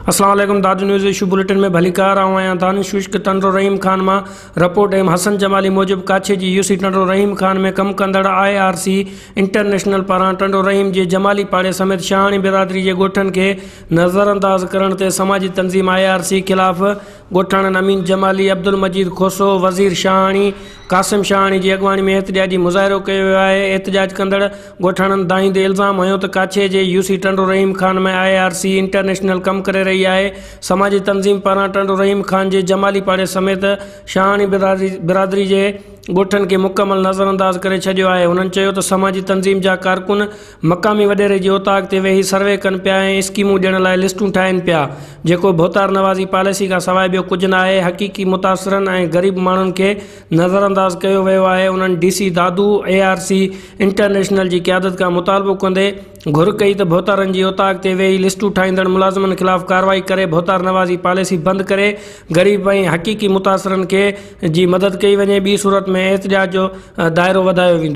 السلام عليڪم Dadu news issue bulletin ۾ ڀليڪار آئون آهيان دانش خشڪ ٽنڊو رحيم خان مان رپورٽ ايم حسن جمالي موجب ڪاڇي جي يوسي ٽنڊو رحيم خان ۾ ڪم ڪندڙ I R C international پاران ٽنڊو رحيم جي جمالي پاڙي سميت شاهاڻي برادري جي ڳوٺن کي نظرانداز ڪرڻ تي سماجي تنظيم I R C خلاف ڳوٺاڻن امين جمالي، عبدالمجيد کوسو، وزير شاهاڻي، قاسم شاهاڻي جي اڳواڻي ۾ احتجاجي مظاهرو ڪيو ويو آهي. احتجاج ڪندڙ ڳوٺاڻن دانهيندي الزام هنيو ته ڪاڇي جي UC Tando Rahim Khan ۾ I R C international ڪم ڪري رهي آهي، سماجي تنظيم پاران ٽنڊو رحيم خان جي جمالي پاڙي سميت شاهاڻي برادري جي ڳوٺن کي مڪمل نظرانداز ڪري ڇڏيو آهي. هنن چيو ته سماجي تنظيم جا ڪارڪن مقامي وڏيري جي اوطاق تي ويهي سروي ڪن پيا ۽ اسڪيمون ڏيڻ لاء لسٽون ٺاهين پيا جيڪو ڀوتار نوازي پاليسي کان سواء ٻيو ڪجهه ناهي حقيقي متاثرن ۽ غريب ماڻهن کي نظرانداز ڪيو ويو آهي انهن D C Dadu A R C international جي قيادت کان مطالبو ڪندي گهر ڪئي ته ڀوتارن جي اوطاق تي ويهي لسٽون ٺاهيندڙ ملازمن خلاف ڪارروائي ڪري ڀوتار نوازي پاليسي بند ڪري غريب ۽ حقيقي متاثرن کي جي مدد ڪئي وڃي ٻي صورت ۾ احتجاج جو دائرو وڌايو ويندو.